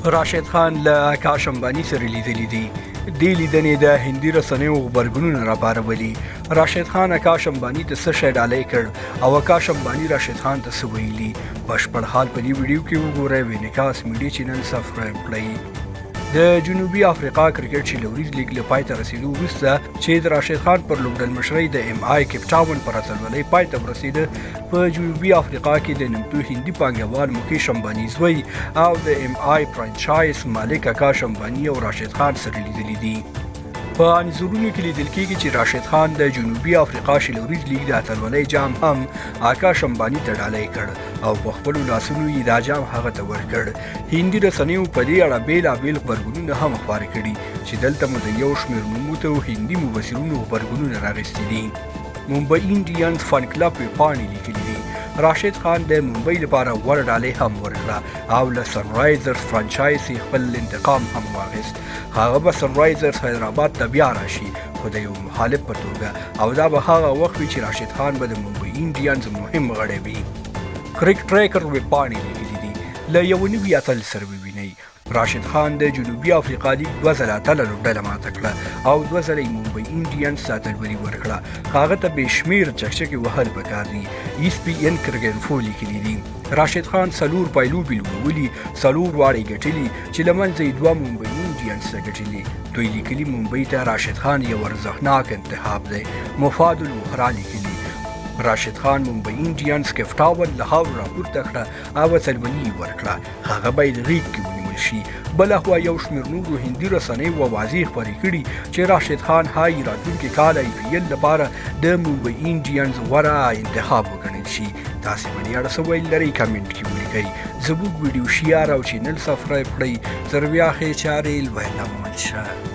راشد خان له آکاش امباني سره لیدلي دي. دې لیدنې د هندي رسنیو غبرګونونه راپارولي. راشد خان آکاش امباني ته څه شی ډالۍ کړ او آکاش امباني راشد خان ته څه ویلي؟ بشپړ حال په دې ویډیو کې وګورئ. وینکاس میډیا چینل سبسکرایب کړئ. د جنوبي افریقا کرکټ شل اوریز لیګ له پای ته رسېدو وروسته چې د راشد خان پر لوبډلمشرۍ د ایم آی کیپ ټاون پر اتلولۍ پای ته ورسېده، په جنوبي افریقا کې د نمتو هندي پانګوال مکیش امباني زوی او د ایم آی فرانچایز مالک اکاش امباني او راشد خان سره لیدلي دي. په انځورونو کې لیدل کیږي چې راشد خان د جنوبي افریقا شل اوریز لیګ د اتلولۍ جام هم آکاش امباني ته ډالۍ کړ او په خپلو لاسونو یې دا جام هغه ته ورکړ. هندي رسنیو په دې اړه بېلابېل غبرګونونه هم خپاره کړي چې دلته مو د یو شمېر نوموتو هندي مبصرونو غبرګونونه راغستي دي. ممبئی انډینز فن کلب ویبپاڼې لیکلي دي، راشد خان د ممبئی لپاره غوره ډالۍ هم ورکړه او له سنرایزرز فرانچایز یې خپل انتقام هم واخیست. هغه به سنرایزرز حیدرآباد ته بیا راشي، خو د یو مخالف په توګه، او دا به هغه وخت وي چې راشد خان به د ممبئی انډینز مهم غړی وي. کریک ټریکر ویبپاڼې لیکلي دي، له یو نوي اتل سره ووینئ. راشد خان د جنوبي افریقا لیګ دوه ځله اتله لوبډله ماته کړه او دوه ځله یې ممبئی انډینز ته اتلولي ورکړه. هغه ته بې شمېره چکچکې وهل پکار دي. ایس پي این کرګنفو لیکلي دي، راشد خان 4 پایلوبې لوبولي، 4 واړه یې ګټلي چې له منځه یې دوه ممبئی انډینز ته ګټلي. دوی لیکلي، ممبئی ته راشد خان یو ارزښتناک انتخاب دی. مفاد الوهرا لیکلي، راشد خان ممبئی انډینز کیپټاون له خاورو راپورته کړه او اتلولي یې ورکړه. هغه باید غیږ کې ونیول شي. بلخوا یو شمېر نورو هندي رسنیو اوازې خپرې کړي چې راشد خان ښايي راتلونکي کال آی پي ایل لپاره د ممبئی انډینز غوره انتخاب وګڼل شي. تاسې په دې اړه څه ویل لرئ؟ کمنټ کې ولیکئ. زموږ ویډیو شیر او چینل سبسکرایب کړئ. تر بیا ښې چارې، لوی الله مو مل شه.